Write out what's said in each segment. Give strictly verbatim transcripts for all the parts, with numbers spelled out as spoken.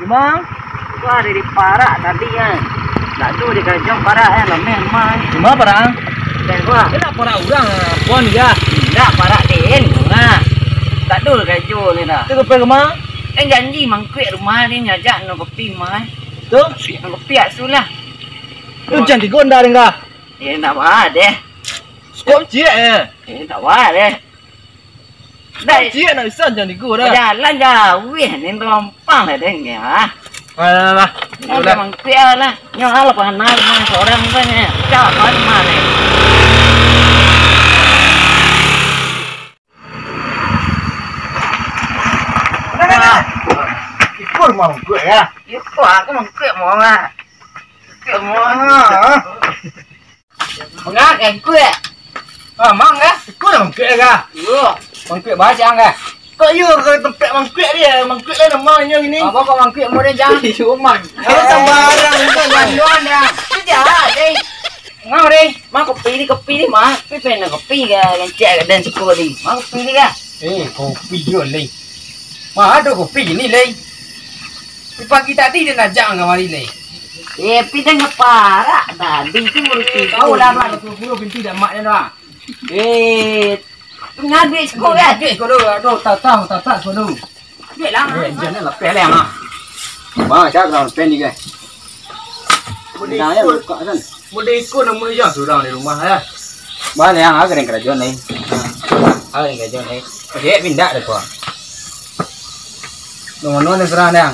Mang, gua dari parak tadi kan. Dadu di karajo parak kan, lameh rumah. Cuma parak? Bukan gua. Kena parak urang, pon dia. Indak parak den, nah. Dadu di karajo ni dah. Tu kepe rumah? Eh, janji mangkuik rumah ni, nyajak no kopi mah. Tu? Kopi asu lah. Tu janji gonda deh kah? Eh, ndak ba deh. Skop ciek eh. Eh, ndak ba deh. Dah, ciek nak bisa jangan digo dah. Jalan jauh ni, lompang lah deh ni, ah. Alah, alah, alah. Dah, mangkuik lah. Nyo lah, panah rumah seorang tu ni. Cak, panah ni. Ikut mangkuik ya? Ikut, aku mangkuik mau lah. Mangkuik mau. Ah. Mangga, mangkuik. Ah, mang kah? Iko lah mangkuik kah? Iyo. Mangkuik bahasa ang kah? Kok iyo ke tempat mangkuik dia? Mangkuik lah nama inyo gini. Apa kok mangkuik mau dia, Jang? Iyo, mang. Kalau sambarang tu, Jang. Itu jahat, deh. Ngau, deh. Mang, kopi ni, kopi ni, mang. Kopi pengen kopi ke? Lencek ke dan suku ni. Mang, kopi ni kah? Eh, kopi juo, leh. Mah, ado kopi ni, leh. Pagi tadi dia najak kamari, leh. Eh, pi den parak tadi tu murid tigo. Tahu lah, Bang. Puluh pintu dah mak dia dah. Eh, ngaduik siko, kan? Ngaduik siko dulu. Aduh, tatah, tatah siko dulu. Duit lah. Eh, jangan lapeh lah, Mak. Bang, saya kurang lapeh ni, guys. Boleh ikut. Buka, kan? Model iko namo ijang surang di rumah, ya. Baliang, ah, karajo ni. Ah, karajo ni. Cewek pindah deh, kok. Namo ni surang, dang?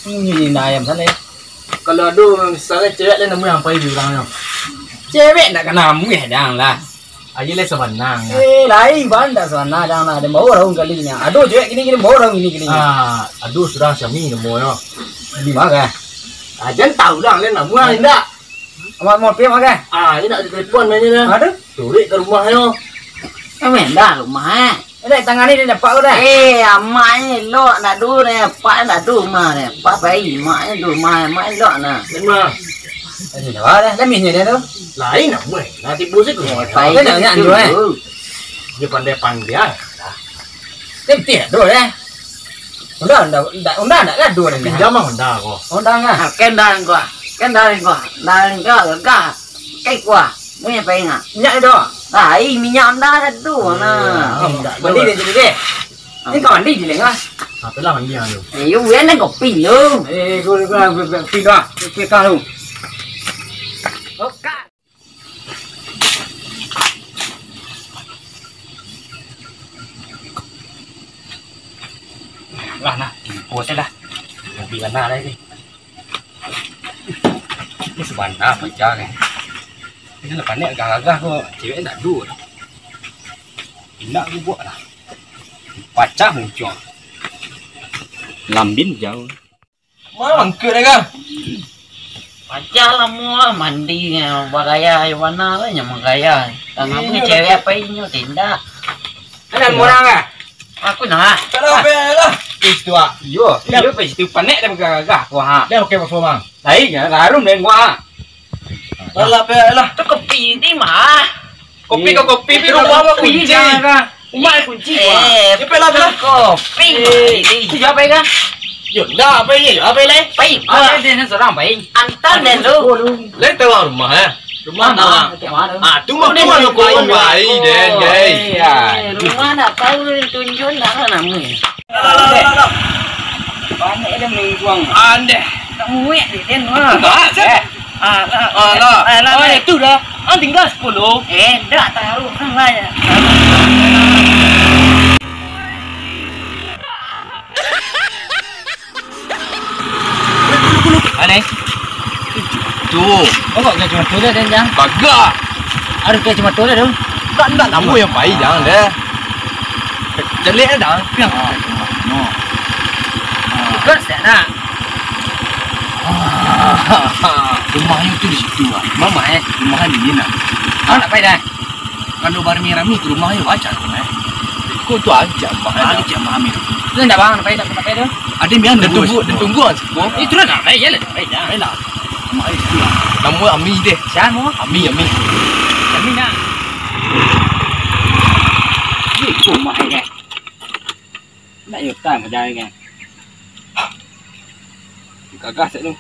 Ini, ini ayam sana, ya. Kalau ado misalnyo cewek lain, namo nan pai di urang tu? Cewek ndak ka namuah, dang, lah. Ayo lah sabanang, ya. Eh, lain, bang, ndak sabanang, dang, lah. Ado baru urang kali ni. Ado cewek kini-kini, baru urang kini-kini. Ah, ado surang Syami namo yo. Di mana? Ah, jan tahu lah, lain namo lah, indak. Amat mau pi makan? Ah, ini nak ditelepon mainnya dah. Aduh. Turik ke rumah yo. Emang dah rumah, eh. Dah tangan ni dia dapat ko dah. Eh, amaknyo elok nak dulu ni, apak nak dulu rumah ni. Apak pai, maknyo dulu rumah, amak elok nah. Rumah. Tadi dah dah, dah misnya dia tu. Lain nak buat. Nanti bos itu. Eh, pai. Dia nak nyak dulu, eh. Dia pandai-pandai ah. Dia betul dah dulu, eh. Udah, udah, udah, udah nak gaduh ni. Pinjam mah Honda ko. Honda ngah? Ah, kendal ko. Kendal ko. Kendal ko, gagah. Kai kuah. Minyak pai ngah? Minyak tu. Ah, ih, minyak Honda tu. Nah. Mandi dia jadi deh. Ni kau mandi je lah. Apa lah mandi tu? Eh, yo, bukan lah kopi tu. Eh, kau, kau, kau, kopi dah. Kopi kau tu. Oka. Lah, nah, tibo se lah. Nabi bana lah ni. Ni sabana paja ni. Ni lah panek gagah-gagah ko, cewek ndak ado. Indak ko buek lah. Pacah muncuang. Lambin jauh. Mangkuik deh, Kang. Pacah lah, muah mandi, bagaya, yo bana lah, nyo bagaya. Tangan pun cewek apa inyo, tindak. Ada murah, Kang? Aku nak. Kalau bela. Itu ah. Yo, yo, pas itu panek dah bagagah, wah. Dah oke, Bos Mamang. Lain ya, harum deh, wah. Alah, bela. Tu kopi ni mah. Kopi ko kopi, pi rumah mah kunci. Rumah kunci. Eh, cepat lah, bela. Kopi. Itu siapa ya? Yo, ndak apa ini? Apa ini? Pai, apa dia ni seorang pai? Antar deh lu. Lain tahu rumah ya. Rumah tahu. Ah, tu mah rumah lu kau pai deh, deh. Rumah ndak tahu, tunjuk ndak lah nama. Banyak dia mingguang. Andeh. Tak muek dia, dia. Enggak, eh. Alah. Alah. Alah. Oh, itu dah. Ah, tinggal sepuluh. Eh, ndak tahu. Kan lah ya. Aneh. Tu. Oh, kok kacamata dia, Jang? Bagak. Harus kacamata dia tu. Tak, tak, tak. Kamu yang pai, jangan deh. Jelek dah. Piang. Ah, no. Bukan saya nak. Ah, rumahnya tu di situ lah. Mama eh, rumahnya di sini lah. Kau nak pai dah? Kalau barami-rami ke rumahnya wajar tu eh. Kau tu aja, Mak. Ah, kecil Mak Amir. Tu nak bang, nak pai, nak pai tu? Ada yang dia tunggu, dia tunggu lah situ. Eh, tu lah nak pai, ya lah, nak pai dah. Pai lah. Mak Amir situ lah. Nama Ami deh. Siapa? Ami, Ami. Ami nak. Ni rumah ni. Nak yo kan macam ni kan. Gagah cak tu.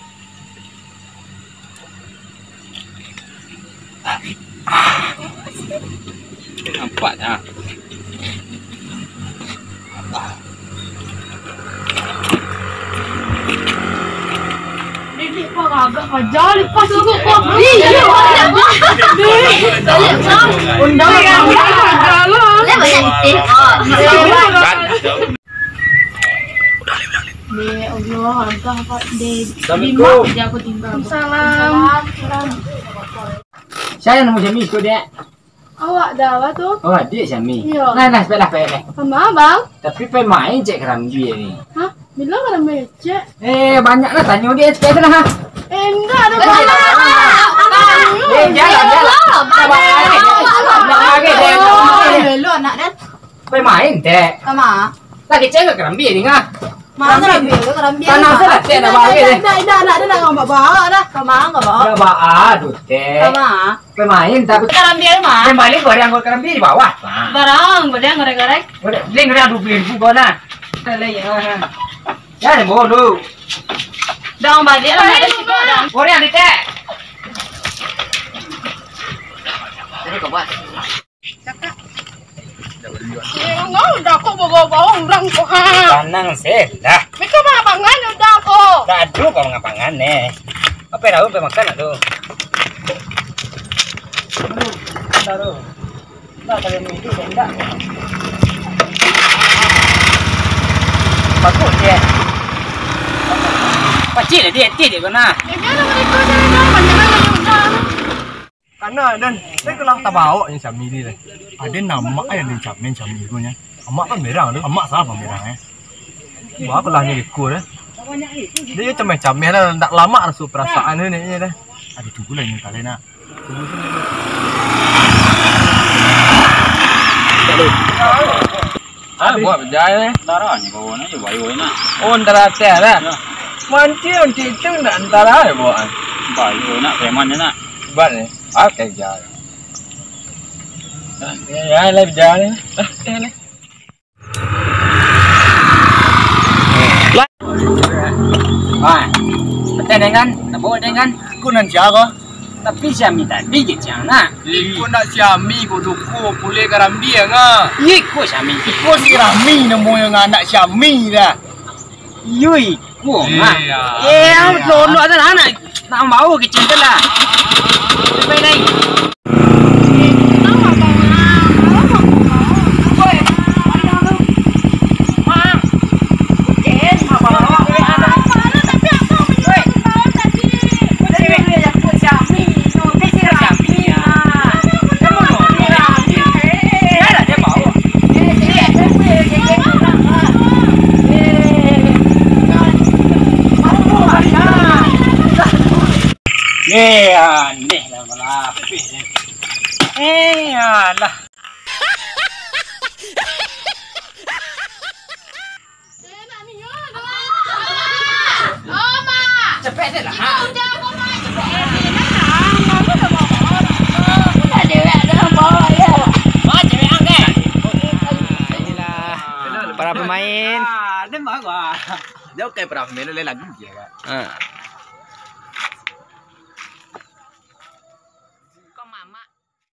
Nampak ah. Dek, Dek, kau agak aja lepas tu kau. Iya, undang. Lah banyak titih kau. Dek Allah, agak apa, Dek? Assalamualaikum. Di mak je aku tinggal. Salam. Salam. Sia namo Syami ko, Dek? Awak dah, awak tu. Oh, adiak Syami. Iyo. Nah, nah, sepatlah, sepatlah. Sama, Bang. Tapi pai main cek karambia ni. Hah? Bilo karambia, cek? Eh, banyak lah tanyo dia, cek tu lah, ha. Eh, indak ado, Bang. Eh, jalan, jalan. Sabar, eh. Sabar, eh. Belok anak, Dan. Pai main, Dek. Sama. Lah kecek ka karambia ni, ngah. Mano karambia tu, karambia. Tanah tu lah, Dek, nak bawa, Dek. Indak, indak, anak dia nak ngambak bawa dah. Sama, ngambak bawa. Nak bawa, aduh, Dek. Sama. Pemain, tapi karambia mah. Kembali goreng, goreng karambia di bawah, Pak. Barang, barang, goreng-goreng. Goreng, beli goreng dua puluh ribu kau nah. Kita lagi, ha, ha. Ya, ada bolu. Dah, balik lah, ada situ, dah. Goreng, Dek. Terus ke bawah. Cakak. Eh, ngau udah ko bawa-bawa urang ko, ha. Tanang se lah. Mika mah pangan udah ko. Tak ado ko mangapangan, eh. Apa tahu, apa makan tu? Aduh, taruh. Nah, kalau ni tu, enggak. Bagus, dia. Pacik lah, dia, dia, dia kena. Eh, biarlah mereka je, dah. Banyak lagi udah. Kana, Dan, saya kelah tabawok ni Syami ni, Dan. Ada nama yang dicameh Syami tu nya. Amak kan merang tu. Amak salah pamerang, eh. Wah, kelah ni iko, Dan. Dia cameh-cameh lah, ndak lamak raso perasaan ni, ni, Dan. Ada tunggu lah ni kali nak. Tunggu sini dulu. Ah, buat bejai ni. Antara ni bawa ni je, bayu ni nak. Oh, antara atas lah. Ya. Manti, manti tu nak antara je bawa. Bayu nak, preman je nak. Buat ni. Oke, jai. Ya, ya, lah bejai ni. Ah, ya, lah. Wah, betul dengan, tabo dengan. Aku nan sia ko. Tapi Syami tadi ke ciang nak. Iko ndak Syami ko, duko, pulih karambia ngah. Iko Syami. Iko si Rami namonyo ngah, ndak Syami dah. Iyo iko ngah. Iya. Eh, lo, lo ada anak. Nak mau kecil tu lah. Sampai lain. Eh, aneh lah, malapeh ni. Eh, alah. Cepek dek lah, ha. Inilah para pemain. Ah, dia mah gua. Dia oke, para pemain, lain lagu je, Kak. Ah.